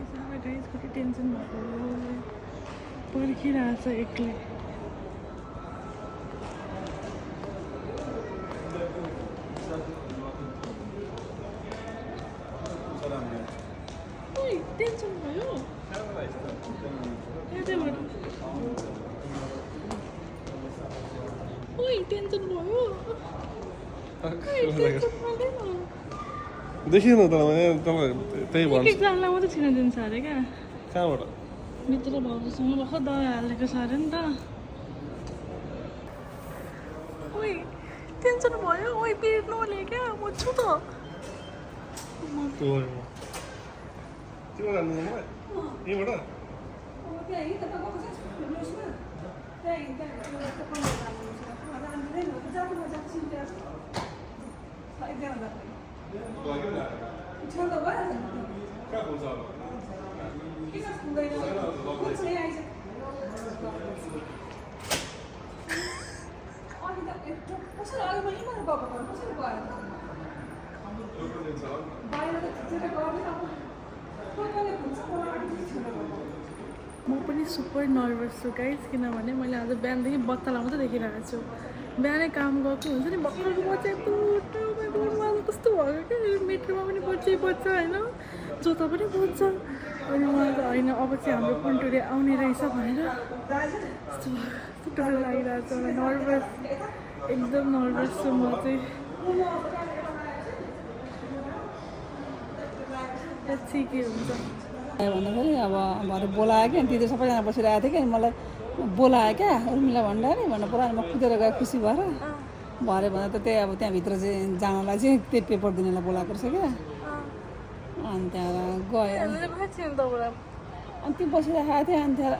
Guys कति tension भएको पर्खिरहेछ एक्लै ओइ टेन्सन भयो ओइ टेन्सन भयो देखिन त मैले तपाईँ त्यही भन्छु एक्जामलाई मात्रै छिन दिन्छ अरे क्या कहाँबाट भित्र भाउजूसँग भर्खर दबाई हालेको छ अरे नि त ओइ टेन्सन भयो ओइ पिरियड नले क्या म छु त तिम्रो जानु मलाई यहीँबाट म पनि सुपर नर्भस छु गाइस किनभने मैले आज बिहानदेखि बत्तालाई मात्रै देखिरहेको छु बिहानै काम गएको हुन्छ नि भर्खरको बच्चा एकदम कस्तो भयो क्या मेट्रोमा पनि बच्चै बच्चा होइन जता पनि बच्छ अनि मलाई त होइन अब चाहिँ हाम्रो पन्टुरे आउने रहेछ भनेर डर लागिरहेको छ मलाई नर्भस एकदम नर्भस छु म चाहिँ के हुन्छ भन्दाखेरि अब भरे बोलायो क्या दिदी सबैजना बसिरहेको थियो कि मलाई बोलायो क्या उर्मिला भण्डारी भनेर पुरा म कुदेर गएँ खुसी भएर भरे भन्दा त त्यही अब त्यहाँभित्र चाहिँ जानलाई चाहिँ त्यही पेपर दिनेलाई बोलाएको रहेछ क्या अनि त्यहाँबाट गएँ अनि त्यो बसिरहेको थिएँ अनि त्यहाँ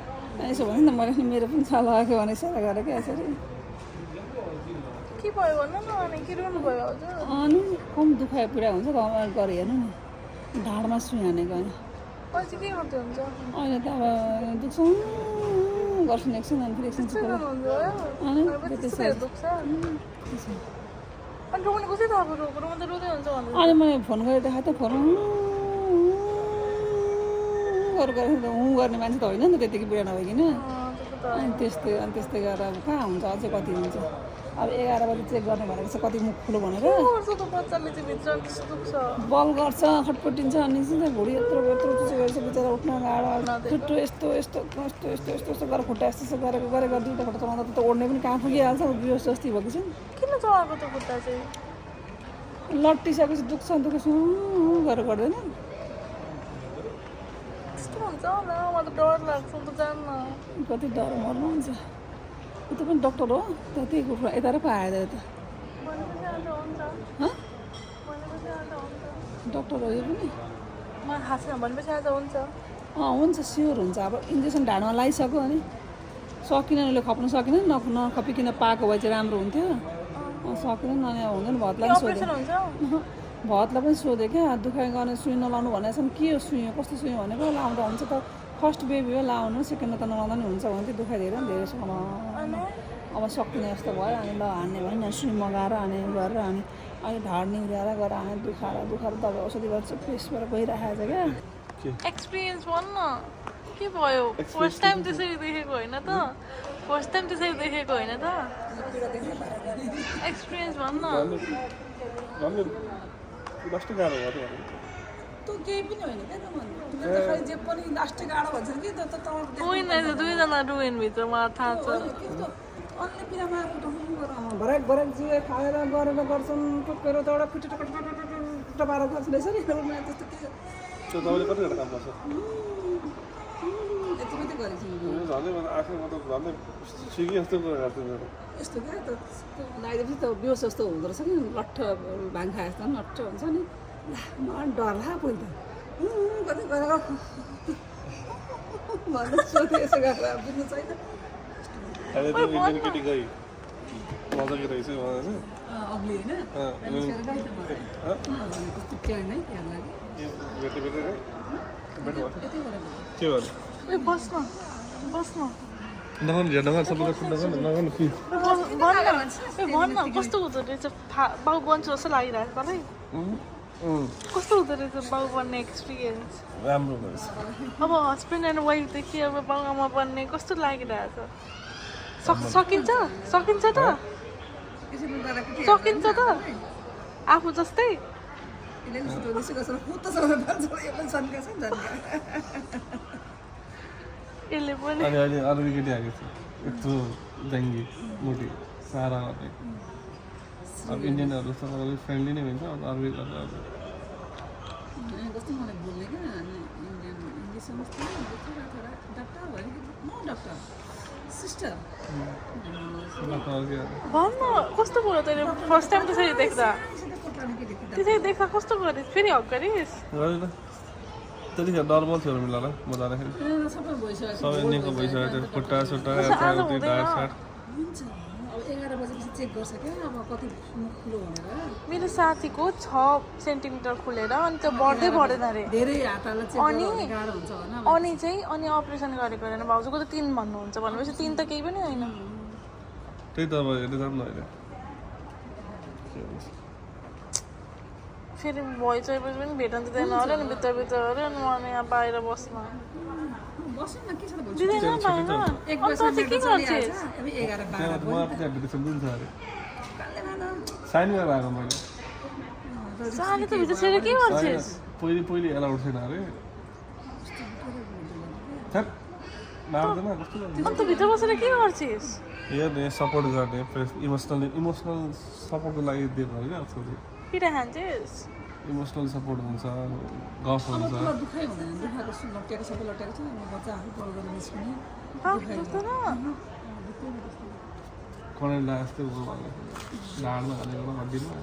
यसो भने नि त मैले मेरो पनि छ लगाएको भने इसारा गरेँ क्या यसरी अनि कम दुखाइ पुरा हुन्छ गाउँमा गएर हेर्नु नि ढाडमा सुई हानेको होइन अहिले त अब दुख्छ गर्छु नि एकछिन अनि फेरि एकछिन अनि मैले फोन गरेर देखाएँ त फोन गरेर गर्ने मान्छे त होइन नि त त्यतिकै बिहा नभइकन अनि त्यस्तै गरेर अब कहाँ हुन्छ अझै कति हुन्छ अब 11 बजी चेक गर्ने भनेको छ कति मुख ठुलो भनेर बल गर्छ खटपटिन्छ अनि भुँडी यत्रो चुचो गरेछ बिचरा उठ्न गाडो छुट्टो यस्तो गरेर खुट्टा यस्तो गरेको दुईवटा खुट्टा चलाउँदा त ओढ्ने पनि कहाँ पुगिहाल्छ बिहोस जस्तै भएको छ किन चलाएको त खुट्टा चाहिँ लट्टिसकेपछि दुख्छ गरेर गर्दैन त्यस्तो हुन्छ होला मलाई त डर लाग्छ त जान्न कति डर मर्नु हुन्छ त्यो पनि डक्टर हो त्यही कुखुरा यता र पो आएर त डक्टर हो यो पनि मलाई थाहा छैन भनेपछि आज हुन्छ हुन्छ स्योर हुन्छ अब इन्जेक्सन ढाडमा लगाइसक्यो अनि सकिन उसले खप्नु सकिन नखपिकन पाएको भए चाहिँ राम्रो हुन्थ्यो सकिन अनि हुँदैन भतलाई पनि सोधेँ क्या दुखाइ गर्ने सुई नलाउनु भनेको छ नि के हो सुई हो कस्तो सुई भनेको लाउँदा हुन्छ त फर्स्ट बेबी हो लाउनु सेकेन्डमा त नलाउँदा नि हुन्छ भने चाहिँ दुखाइ धेरै अब सक्दिनँ जस्तो भयो अनि ल हान्ने भयो नि सुई मगाएर अनि गरेर अनि अहिले ढाड निहुऱ्याएर गएर अनि दुखाएर दबाई औषधि गर्छ फेसबाट गइरहेको छ क्या एक्सपिरियन्स भन्न के भयो फर्स्ट टाइम त्यसरी देखेको होइन त एक्सपिरियन्स भन्न त्यो केही पनि होइन क्या त खालि जे पनि लास्टै गाडो भन्छ कि दुईजना रुवेनभित्र मलाई थाहा छ अन्य पिरामा भराक जिउ खाएर गरेर गर्छन् टुक्केर एउटा पिटेर पारेर गर्छन् यसरी त्यस्तो के यति मात्रै गरेको छु यस्तो क्या त लगाइदिएपछि त बेहोस जस्तो हुँदो रहेछ कि लट्ठ भाङ खाए जस्तो लट्ठ हुन्छ नि मलाई डर लाग्यो पहिला कति गरेर भन्दा सोधेँ यसो गरेर बुझ्नु छैन अग्ली होइन भन्न कस्तो हुँदो रहेछ बाउ बन्छु जस्तो लागिरहेको मलाई कस्तो हुँदो रहेछ बाउ बन्ने एक्सपिरियन्स राम्रो भएछ अब हस्बेन्ड एन्ड वाइफदेखि अब बाउ आमा बन्ने कस्तो लागिरहेछ सकिन्छ सकिन्छ त सकिन्छ त आफू जस्तै यसले पनि अनि अहिले अरू केटी आएको छ यत्रो जङ्गी मोटी सारा गर्ने अब इन्डियनहरू त अलिक फ्रेन्डली नै हुन्छ अब अरू कस्तो मलाई बोल्ने क्या इन्डियन इङ्ग्लिस समझ्थेँ डक्टर भयो कि डक्टर सिस्टर भन् न कस्तो भयो तैँले फर्स्ट टाइम त्यसरी देख्दा त्यसरी देख्दा कस्तो गरिस् फेरि हक गरिस् गरेन त्यतिखेर नर्मल थियो मिलाएर म जाँदाखेरि सबै भइसक्यो सबै निको भइसक्यो त्यो खुट्टा सुट्टा यताउति ढाड साड हुन्छ अब 11 बजेपछि चेक गर्छ क्या अब कति ठुलो भनेर मेरो साथीको 6 सेन्टिमिटर खुलेर अनि त्यो बढ्दै बढेन अरे धेरै हातलाई चेक गर्नु गाह्रो हुन्छ होइन अनि अपरेसन गरेको अरे भाउजूको त 3 भन्नुहुन्छ भनेपछि 3 त केही पनि होइन त्यही त अब हेर्दै जाऊँ न अहिले फेरि भइसकेपछि पनि भेट्न दिँदैन अरे नि भित्र अरे अनि म यहाँ बाहिर बस्न बस्नु न के छ त दिँदैन बाहिर एक अन्त चाहिँ के गर्छस् अब 11 त्यहाँ मलाई त्यहाँ भेटेपछि दिन्छ अरे साइन गरेर आएको मैले साले त भित्र छिरेर के गर्छस् पहिले एलाउड छैन अरे थ्याट मार्दैन कस्तो अन्त भित्र बसेर के गर्छस् हेर्ने सपोर्ट गर्ने इमोसनल सपोर्टको लागि दिएको होइन आजकल पिटा खान्छस् इमोसनल सपोर्ट हुन्छ गफ हुन्छ पुरा दुखाइ हुँदैन दुखाएको लट्याएको सबै लट्याएको छ अनि बच्चा आफू पढ गरेर निस्किने दुख्दैन करेन्ट लाग्यो जस्तै भयो भने ढाडमा हालेको हड्डीमा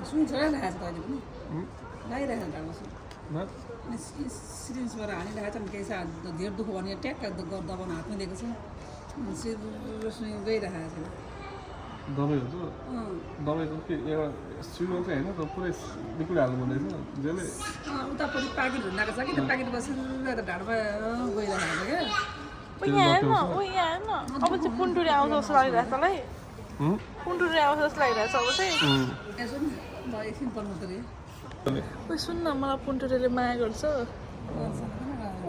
सुन छ राखेको छ अहिले पनि लगाइरहेको छ ढाडमा सुन न अनि सिरिन्जबाट हानिरहेको छ नि केही छ धेर दुःख भने ट्याक्क दबाउन हातमा दिएको छ सिरिन्ज गइरहेको छ दबाईहरू दबाईको के एउटा सुगर चाहिँ होइन त पुरै लिक्विड हाल्नु पर्दैछ जसले उतापट्टि प्याकेट हुँदाएको छ कि त्यो प्याकेट बसेर ढाडमा गइरहेको छ क्या यहाँ हेर्न अब चाहिँ पुन्टुरी आउँछ जस्तो लागिरहेछ तँलाई पुन्टुरी आउँछ जस्तो लागिरहेछ अब चाहिँ यसो नि ल एकछिन पर्नु पऱ्यो ओइ सुन न मलाई पुन्टुरीले माया गर्छ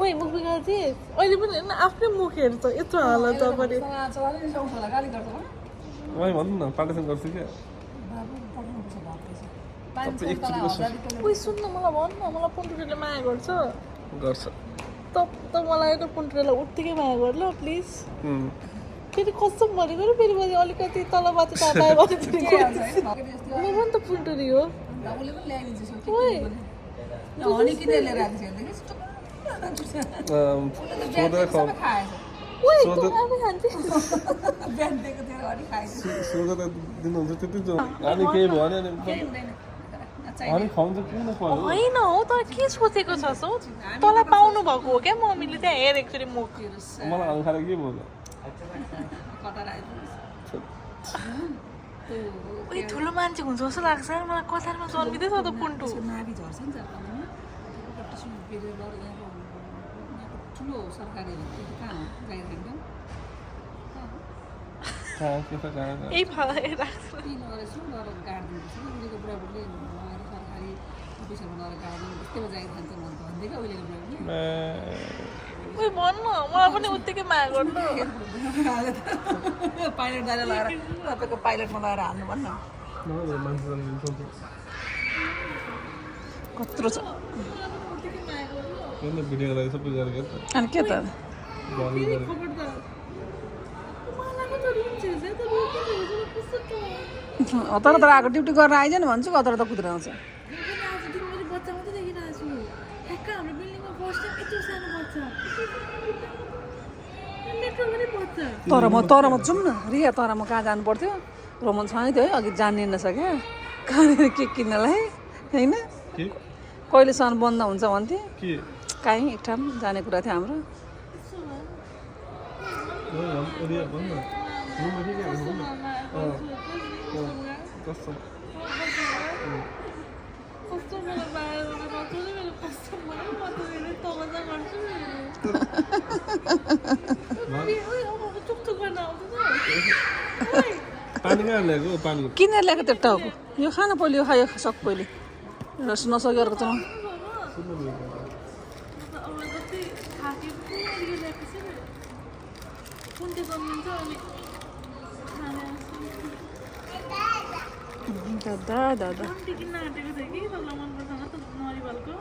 ओइ मुख बिगार्छस् अहिले पनि हेर्न आफ्नै मुख हेर्छ यत्रो हाल तपाईँले गाली गर्छ उहाँ भन्नु न पार्टिसन गर्छु क्या ओइ सुन न मलाई भन् न मलाई पुन्टुरीले माया गर्छ गर्छ त मलाई त पुन्टुरीलाई उत्तिकै माया गर ल प्लिज फेरि कसम भनेको र फेरि मैले अलिकति तलमाथि तातायो भने म पनि त पुन्टुरी हो सोझो त दिनुहुन्छ त्यति अनि केही भयो भने अनि खुवाउँछ किन पर्यो होइन हौ तर के सोचेको छस् हौ तँलाई पाउनु भएको हो क्या मम्मीले त्यहाँ हेरेको फेरि मुख मलाई हाल्नु खाएर के भयो उयो ठुलो मान्छे हुन्छ जस्तो लाग्छ मलाई कतारमा जन्मिँदैछ त पुन्टु नाभि झर्छ नि जापानमा ठुलो सरकारी कहाँ हो गाई एकदम यही फाला राख्छ लगेछु लगेर गाडिदिनुपर्छ उहिलेको बुढाबुढीले लगेर सरकारी अफिसहरूमा लगेर गाडिदिनु त्यस्तैमा जागिर खान्छ भनिदिएको उहिलेको बुढाबुढीले उयो भन् न मलाई पनि उत्तिकै माया गर्नु पाइलट दाइले लगाएर तपाईँको पाइलटमा लगाएर हाल्नु भन्न कत्रो छ भिडियो लागि सबै गरेको अनि के त तर त आएको ड्युटी गरेर आइज नि भन्छु कता त कुदेर आउँछ तर म जाउँ न रिया तर म कहाँ जानु पर्थ्यो रोमन सँगै थियो है अघि जान्ने रहेछ क्या कहाँनिर के किन्नलाई होइन कहिलेसम्म बन्द हुन्छ भन्थे काहीँ एक ठाउँ जाने कुरा थियो हाम्रो पानी कहाँ ल्याएको पानी किनेर ल्याएको त्यो टाउको यो खान पऱ्यो यो खा यो सक पहिले नसक्यो अर्को चलाउनु अब जस्तै थाके पनि यो ल्याएपछि कुन चाहिँ जन्मिन्छ अनि दादा दादा कम्ती किन्न आँटेको थियो कि तपाईँलाई मनपर्छ त नरिवलको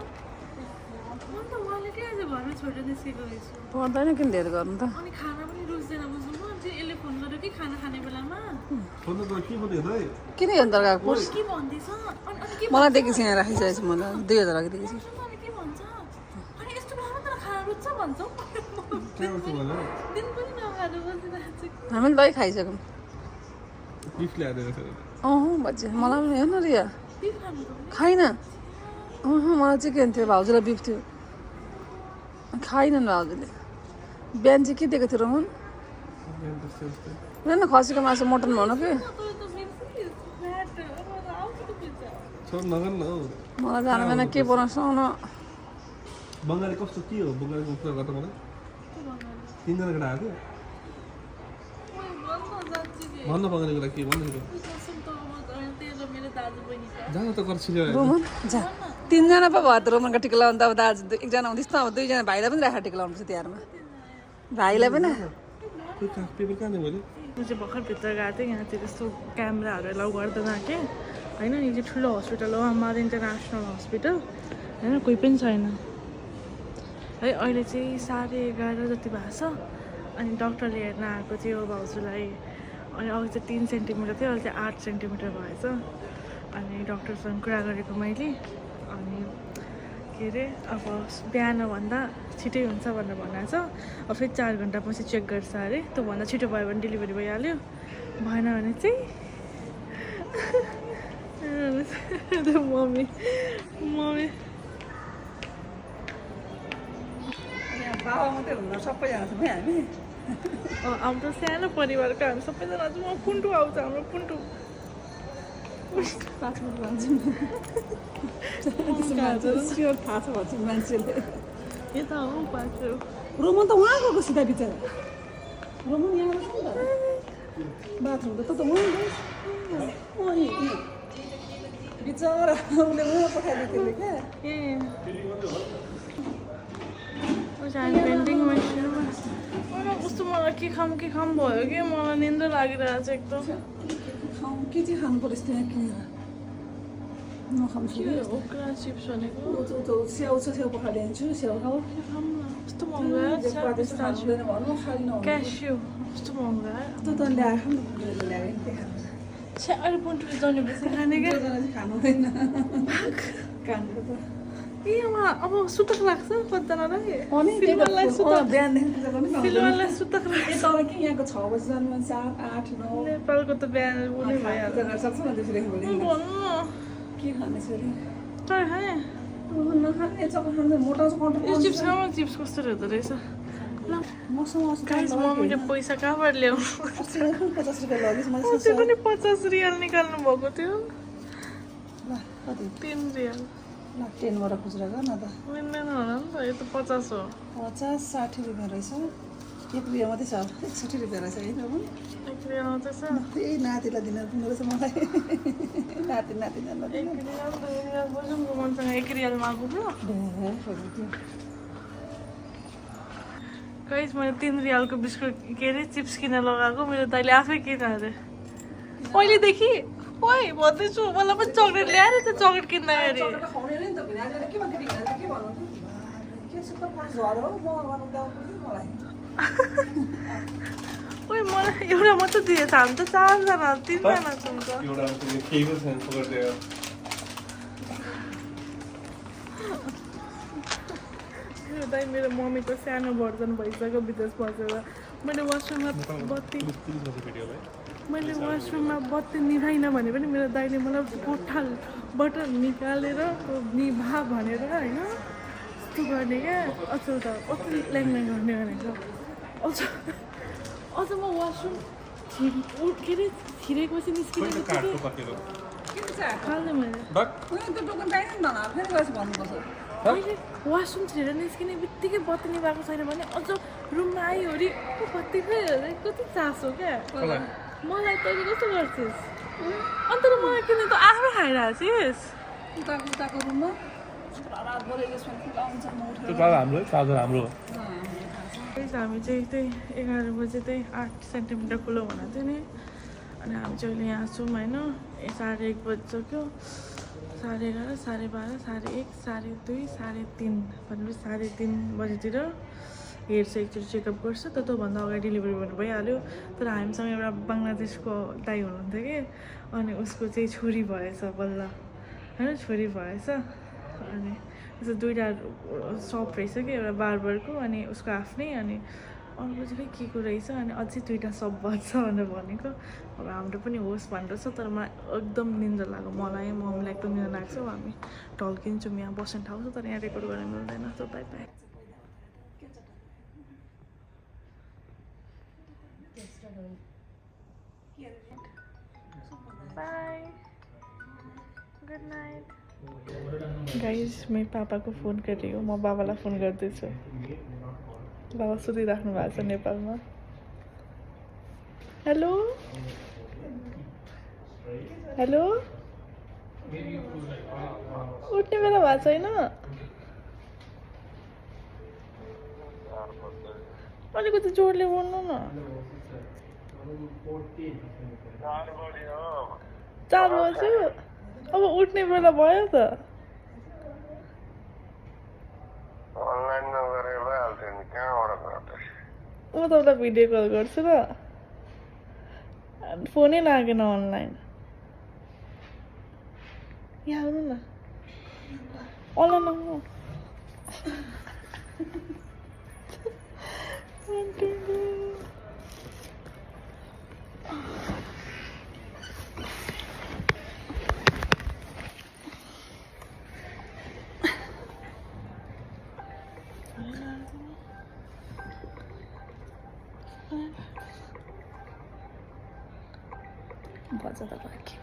म त उहाँले के आज घरमा छोडेर निस्केको रहेछु पर्दैन किन धेरै गर्नु त अनि खाना पनि रुच्दैन बुझ्नु म चाहिँ यसले फोन गर्यो कि खाना खाने बेलामा किन हेर्नु दरकार कोर्स के भन्दैछ अनि के मलाई देखि यहाँ राखिसकेको छु मलाई 2000 अघि देखि अनि के भन्छ अनि यस्तो बेलामा तर खाना रुच्छ भन्छौ दिन पनि नखाएर बसिरहेको छु हामीले दही खाइसक्यौँ बिफ ल्याएर बच्चे मलाई पनि हेर्नु रिया बिफ खानु त खाइन मलाई चिकन थियो भाउजूलाई बिफ थियो खाइनन् भाउजूले बिहान चाहिँ के दिएको थियो रोमन हेर्न खसीको मासु मटन भनौँ कि छोड नगर्न न हौ मलाई जानु भएन के बनाउँछ न बङ्गाली कस्तो के हो बङ्गालीको कुरा गर्दा मलाई तिनजना केटा आएको भन्न बङ्गालीको लागि के भन्नु जान त गर्छु रोमन जा 3 जना पो भयो त रोमनको टिका लाउनु त अब दाजु एकजना आउँदैछ त अब 2 जना भाइलाई पनि राखेर टिका लाउनुपर्छ तिहारमा भाइलाई पनि पेपर कहाँ मैले म चाहिँ भर्खर भित्र गएको थिएँ यहाँ चाहिँ त्यस्तो क्यामेराहरू एलाउ गर्दैन के होइन यो चाहिँ ठुलो हस्पिटल हो अमर इन्टरनेसनल हस्पिटल होइन कोही पनि छैन है अहिले चाहिँ 11:30 जति भएको छ अनि डक्टरले हेर्न आएको थियो भाउजूलाई अनि अघि चाहिँ 3 सेन्टिमिटर थियो अहिले चाहिँ 8 सेन्टिमिटर भएछ अनि डक्टरसँग कुरा गरेको मैले अनि के अरे अब बिहानभन्दा छिटै हुन्छ भनेर भनेको छ अब फेरि 4 घन्टा पछि चेक गर्छ अरे त्योभन्दा छिटो भयो भने डेलिभरी भइहाल्यो भएन भने चाहिँ मम्मी बाबा मात्रै हुन्न सबैजना छौँ है हामी हाम्रो सानो परिवारको हामी सबैजना चाहिँ म पुन्टु आउँछ हाम्रो पुन्टु 5 मिनट लान्छौँ स्योर थाहा छ भन्छ मान्छेले यता हो बाटो रोमन त उहाँ गएको सिधा बिचरा रोमन यहाँ बस्छ नि त बाथरुम त उहाँ गयो बिचरा उसले उहाँ पठाइदिएको थियो क्या ए पेन्टिङ मेसिनमा कस्तो मलाई के खाऊँ भयो कि मलाई निन्द्रा लागिरहेको छ एकदम के चाहिँ खानु पर्यो यस्तो यहाँ किनेर नखाऊँ ओक्रा चिप्स भनेको स्याउ छ स्याउ पठाइदिन्छु स्याउ खाऊ खाऊँ न कस्तो महँगो भन्नु खाली नहुनु क्यासियो कस्तो महँगो त ल्याएको ल्यायो छ्या अहिले पुन्टुले जनेपछि खाने क्या खानु हुँदैन कानको त ए अब सुतक लाग्छ कतिजनालाई अनि सिल्वरलाई सुतक बिहानदेखि पूजा गर्नु सिल्वरलाई सुतक लाग्छ तर के यहाँको 6 बजी जानु 7, 8, 9 नेपालको त बिहान उनी भइहाल्छ सक्छ न त्यसरी भोलि भन्नु के खाने छोरी तर खाने नखाने चक्कर खाँदै मोटा चाहिँ कन्ट्रोल यो चिप्स खाऊ चिप्स कस्तो हुँदो रहेछ ल मसँग गाइस मम्मीले पैसा कहाँबाट ल्याउनु 50 रुपियाँ लगेछ मैले त्यो पनि 50 रियल निकाल्नु भएको थियो ल कति 3 रियल ल 10 बाट खुजुरा गर न त मिल्दैन होला नि त यो त 50 हो 50 60 रुपियाँ रहेछ एक रुपियाँ मात्रै छ 61 रुपियाँ रहेछ है त पनि एक रियल मात्रै छ त्यही नातिलाई दिन दिनु रहेछ मलाई नाति एक रियल 2 रियल बजाउँ घुमाउँसँग 1 रियल मागु ल गाइस मैले 3 रियलको बिस्कुट के अरे चिप्स किन लगाएको मेरो दाइले आफै किन अरे पहिलेदेखि ओइ भन्दैछु मलाई पनि चक्लेट ल्याएर त्यो चक्लेट किन्दाखेरि ओइ मलाई एउटा मात्रै दिएछ हामी त 4 जना 3 जना छौँ त एउटा केको छैन पकड्दै दाइ मेरो मम्मीको सानो भर्जन भइसक्यो विदेश बसेर मैले वासरुममा बत्ती निभाइन भने पनि मेरो दाइले मलाई कोठाबाट निकालेर निभा भनेर होइन यस्तो गर्ने क्या अचल त कति ल्याङल्याङ गर्ने भनेको अझ म वासरुम के अरे छिरेपछि निस्किँदै खाल्दै मैले अहिले वासरुम छिरेर निस्किने बित्तिकै बत्ती निभाएको छैन भने अझ रुममा आइवरि बत्ती फेरि कति चासो क्या मलाई तैँले कस्तो गर्छिस् अन्त मलाई किन त आफै खाइरहेको छिस् उताको रुममा रातभरि यसमा खुलाउँछ म त्यो उठेर चार्जर हाम्रो है चार्जर हाम्रो हो हामी चाहिँ त्यही 11 बजे त्यही 8 सेन्टिमिटर खुलो भनेको थियो नि अनि हामी चाहिँ अहिले यहाँ छौँ होइन 1:30 बजिसक्यो 11:30 12:30 1:30 2:30 3:30 भनेपछि 3:30 बजीतिर हेर्छ एकचोटि चेकअप गर्छ त्योभन्दा अगाडि डेलिभरी गर्नु भइहाल्यो तर हामीसँग एउटा बङ्गलादेशको दाइ हुनुहुन्थ्यो कि अनि उसको चाहिँ छोरी भएछ बल्ल होइन छोरी भएछ अनि त्यसो 2टा सप रहेछ कि एउटा बार्बरको अनि उसको आफ्नै अनि अर्को चाहिँ के को रहेछ अनि अझै 2टा सप बज्छ भनेर भनेको अब हाम्रो पनि होस् भनेर छ तर मलाई एकदम निन्द्रा लाग्यो मलाई मम्मीलाई एकदम निन्द्रा लाग्छ अब हामी ढल्किन्छौँ यहाँ बस्ने ठाउँ छ तर यहाँ रेकर्ड गर्न मिल्दैन so by by by good night guys मैं पापा को फ़ोन कर रही हूँ म बाबालाई फ़ोन गर्दैछु बाबा सुतिराख्नु भएको छ नेपालमा हेलो हेलो उठ्ने बेला भएको छैन अलिकति जोडले बोल्नु न 4 बज्यो अब उठ्ने बेला भयो त अनलाइन नगरे भइहाल्थ्यो नि कहाँबाट गर्दै म तपाईँलाई भिडियो कल गर्छु र फोनै लागेन अनलाइन यहाँ आउनु न अनलाइन आउनु बज्छ त भाग्यो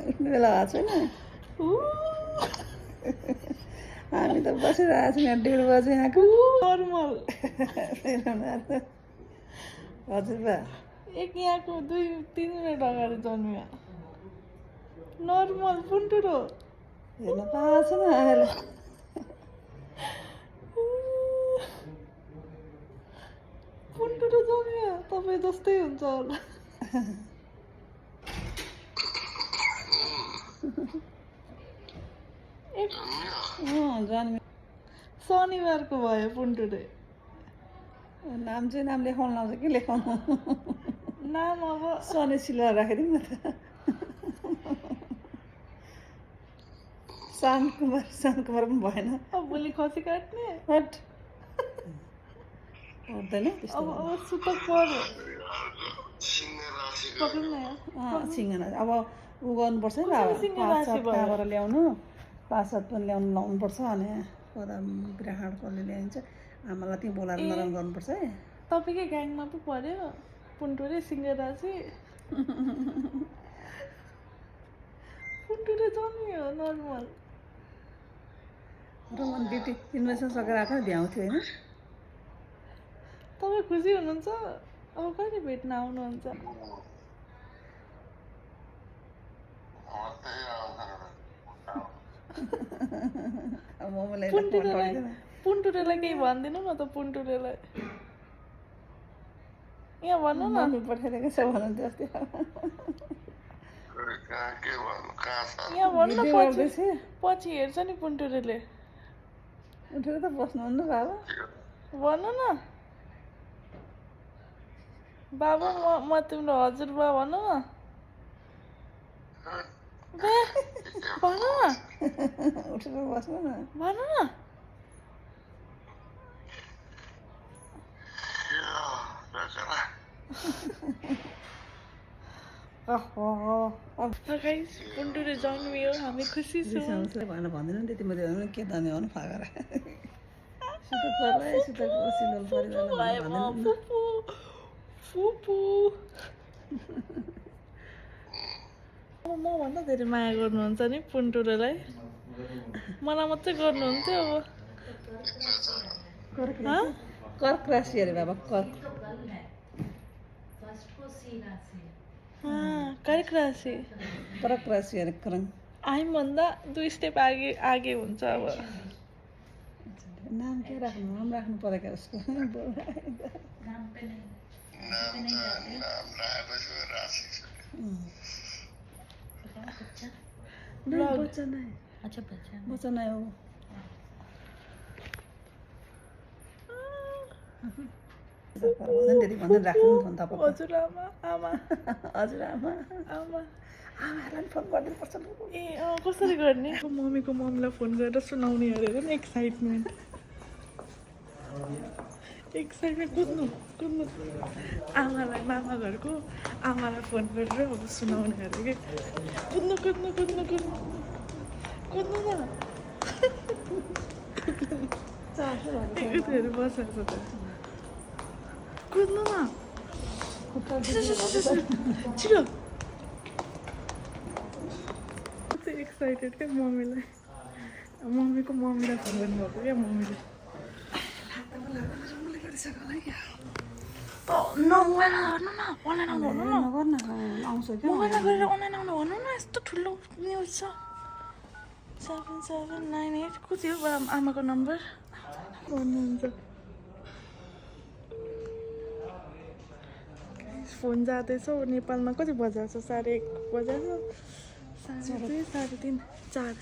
उठ्ने बेला भएको छैन हामी त बसिरहेको छौँ यहाँ 1:30 बजे यहाँको नर्मल हजुरबा एक यहाँको 2-3 मिनट अगाडि जन्मियो नर्मल पुन्टुरो हेर्न पाएको छैन आएर पुन्टुरो जन्मियो तपाईँ जस्तै हुन्छ होला जन्मे शनिबारको भयो पुन्टुरे नाम चाहिँ नाम लेखाउनु लाउँछ के लेखाउनु नाम अब सनी सिलवार राखिदिउँ न त शान्तकुमार पनि भएन अब भोलि खसी काट्ने हट पर्दैन अब सुतक पर्यो सिंह राशिको पक्रिनु न यहाँ सिङ्गना अब ऊ गर्नुपर्छ नि त अब सिङ्गो पाँच राशि सात भयो। कहाँबाट ल्याउनु 5-7 पनि लाउनुपर्छ अनि कदम ग्राहण कसले ल्याइन्छ आमालाई त्यहीँ बोलाएर नरम गर्नुपर्छ है तपाईँकै ग्याङमा पो पर्यो पुन्टुरे सिङ्गराजी पुन्टुरे जन्मियो नर्मल रोमन ड्युटी इन्भेस्टमेन्ट सकेर आएको भ्याउँथ्यो होइन तपाईँ खुसी हुनुहुन्छ अब कहिले भेट्न आउनुहुन्छ मात्रै अब मोमोलाई पुन्टुरेलाई केही भनिदिनु न त पुन्टुरेलाई यहाँ भन्नु न मम्मी पठाइदिएको छ भन्नुहुन्थ्यो अस्ति कहाँ के भन्नु कहाँ छ यहाँ भन्नु न भिडियो पछि गर्दैछ पछि हेर्छ नि पुन्टुरेले उठेर त बस्नुहुन्न बाबा भन्नु न बाबु म तिम्रो हजुरबा भन्नु न बे भन्नु न उठेर बस्नु न भन्नु न गाइस पुन्टुरे जन्मियो हामी खुसी छौँ भनेर भन्दैन त्यति मात्रै हो के धन्य हो फागर सुतक सिलल परिवारलाई भन्दैन फुपू फुपू मभन्दा धेरै माया गर्नुहुन्छ नि पुन्टुरेलाई मलाई मात्रै गर्नुहुन्थ्यो अब कर्क राशि अरे बाबा कर्क कर्क राशि कर्क राशि अरे करङ भन्दा 2 स्टेप आगे हुन्छ अब नाम के राख्नु नाम राख्नु पऱ्यो क्या उसको बच्चा नै हो हजुरआमा आमालाई फोन गरिदिनुपर्छ ए कसरी गर्ने मम्मीको मम्मीलाई फोन गरेर सुनाउने अरे नि एक्साइटमेन्ट कुद्नु आमालाई मामा घरको आमालाई फोन गरेर अब सुनाउने अरे कि कुद्नु न एकैहरू बसेको छ कुद्नु न छिटो एक्साइटेड क्या मम्मीको मम्मीलाई फोन गर्नुभएको क्या मम्मीले मोबाइल गर्नु न अनलाइन आउनु भन्नु न मोबाइलमा गरेर अनलाइन आउनु भन्नु न यस्तो ठुलो न्युज छ 7798 को थियो आमाको नम्बर भन्नुहुन्छ फोन जाँदैछ नेपालमा कति बजाएको छ 1:30 बजाएको 2:30 3:30 4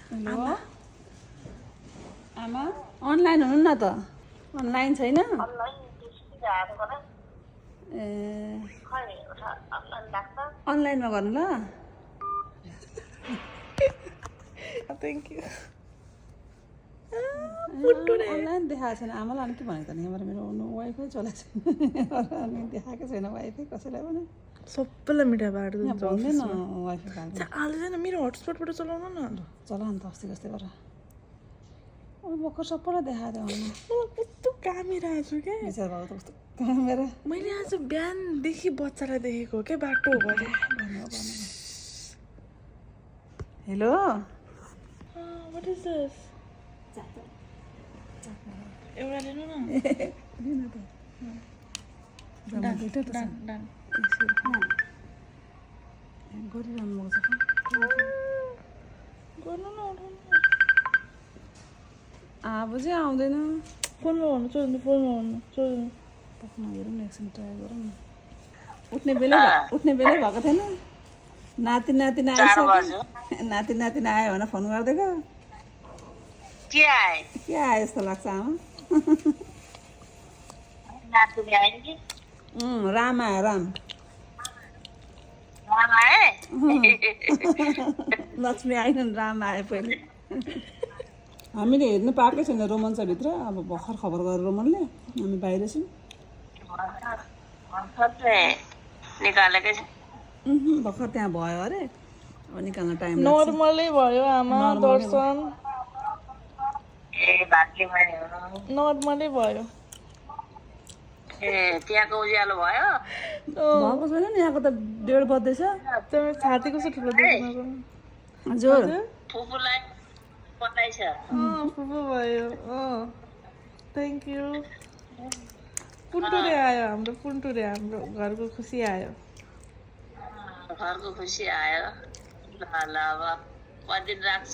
आमा अनलाइन हुनु न त अनलाइन छैन ए अनलाइनमा गर्नु ल थ्याङ्क यू अनलाइन देखाएको छैन आमालाई अनि के भनेको त नि यहाँबाट मेरो वाइफाई चलेको छैन अनि देखाएको छैन वाइफाई कसैलाई पनि सबैलाई मिठाई बाँड्नु भन्दैन वाइफाई हाल्नु हाल्दैन मेरो हटस्पटबाट चलाउनु न चला नि त अस्ति कस्तै गरेर भर्खर सबैलाई देखाएको थियो कस्तो कामिरहेको छु क्या विचार भएको त कस्तो क्यामेरा मैले आज बिहानदेखि बच्चालाई देखेको क्या बाटो भरे हेलो व्हाट इज दिस एउटा लिनु न गरिरहनु गर्नु न अब चाहिँ आउँदैन फोनमा भन्नु छोड्नु फोनमा भन्नु छोड्नु पक्न हेरौँ न एकछिन ट्राई गरौँ न उठ्ने बेलै भएको थिएन नाति आइसक्यो नाति आयो भने फोन गरिदिएको के आयो जस्तो लाग्छ आमा राम आयो राम लक्ष्मी आएन राम आयो पहिले हामीले हेर्नु पाएकै छैन रोमन छ भित्र अब भर्खर खबर गरेर रोमनले हामी बाहिर छौँ भर्खर त्यहाँ भयो अरे अब निकाल्न टाइम नर्मलै भयो आमा दर्शन नर्मलै भयो त्यहाँको उज्यालो भयो भएको छैन नि यहाँको त 1:30 बज्दैछ तिम्रो छाती कस्तो ठुलो देख्नु हजुर फुपूलाई पठाइछ फुपू भयो थ्याङ्क यू पुन्टुरे आयो हाम्रो घरको खुसी आयो घरको खुसी आयो ल अब कति दिन राख्छ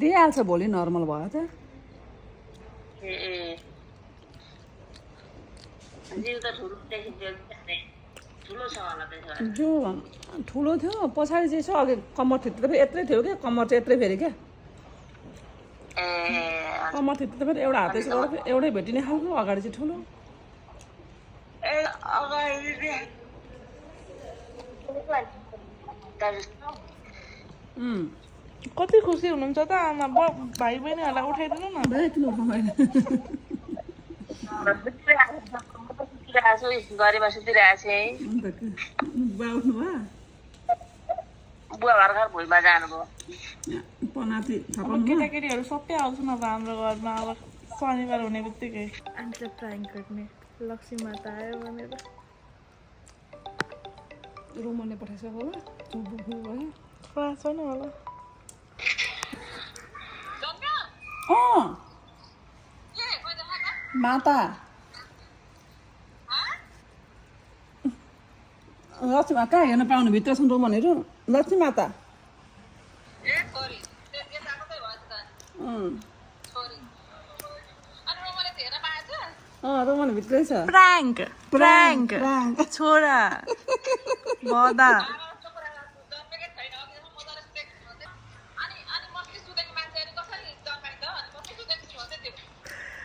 दिइहाल्छ भोलि नर्मल भयो त ए जिउ त ठुलो देखिन्छ ठुलो छ होला त्यसो जो ठुलो थियो पछाडि चाहिँ छ अघि कम्मर थिच्दा फेरि यत्रै थियो क्या कम्मर चाहिँ यत्रै फेरि क्या कम्मर थिच्दा फेरि एउटा हात यसो गर्दा एउटै भेटिने खालको अगाडि चाहिँ ठुलो कति खुसी हुनुहुन्छ त आमा भाइ बहिनीहरूलाई उठाइदिनु न गरेमा सुतिरहेको छु है बुवा भर्खर भुइँमा जानुभयो केटाकेटीहरू सबै आउँछन् अब हाम्रो घरमा अब शनिबार हुने बित्तिकै आन्टीलाई प्राङ्क गर्ने लक्ष्मी माता आयो भनेर रोमनले पठाइसक्यो होला थाहा छैन होला माता लक्ष्मी कहाँ हेर्न पाउनु भित्र छन् रोमनहरू लक्ष्मी माता रोमन भित्रै छ Prank. Prank. छोरा बदा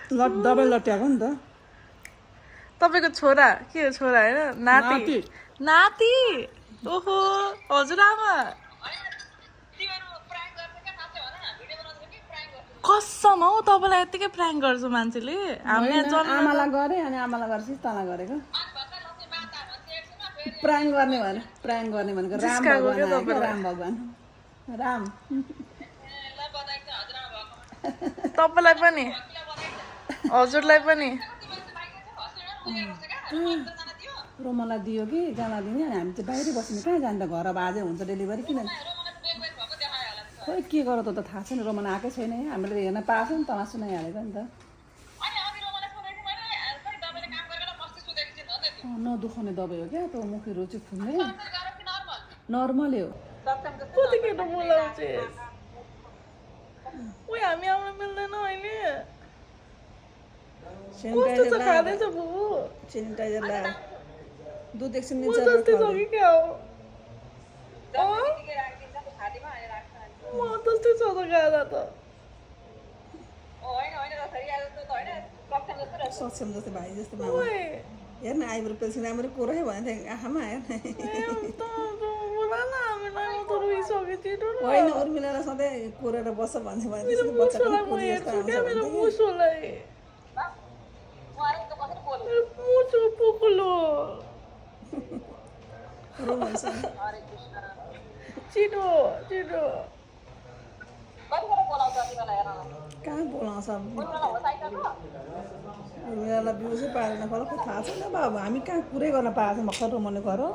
दबाई लट्याएको नि त तपाईँको छोरा के हो छोरा होइन नाति नाति ओहो हजुरआमा कसम हौ तपाईँलाई यत्तिकै प्र्याङ्क गर्छ मान्छेले हामी यहाँ जन्म आमालाई गरे अनि आमालाई गरेपछि तँलाई गरेको प्राङ्क गर्ने भनेको राम भगवान आयो क्या, राम भगवान राम तपाईँलाई पनि हजुरलाई पनि रोमनलाई दियो कि जान दिने अनि हामी चाहिँ बाहिरै बस्ने कहाँ जान्छ घर अब आजै हुन्छ डेलिभरी किन खोइ के गर त थाहा छैन रोमन आएकै छैन यहाँ हामीले हेर्न पाएको नि तँलाई सुनाइहालेको नि त नदुखाउने दबाई हो क्या त मुखहरू चाहिँ फुल्ने नर्मलै हो कतिखेर बोलाउँछ उयो हामी आउन मिल्दैन अहिले कस्तो छ खाँदैछ बुबु सेनिटाइजर ला दुध एकछिन म जस्तै छ कि क्या हो म जस्तै छ त गाडा त सक्षम जस्तै भाइ जस्तो ओए हेर्न आइब्रो पेन्सिल राम्ररी कोरै भने थियो आँखामा हेर्न बोला न हामीलाई म त रोइसकेँ छिटो न होइन उर्मिलालाई सधैँ कोरेर बस्छ भन्छ भने मेरो मुसोलाई म हेर्छु क्या मेरो मुसोलाई मेरो मुसो पोक्लो छिटो छिटो कहाँ बोलाउँछ उर्मिलालाई बिउजै पारेन फरक थाहा छैन बाबु हामी कहाँ कुरै गर्न पाएको छ भर्खर रोमनले घर हो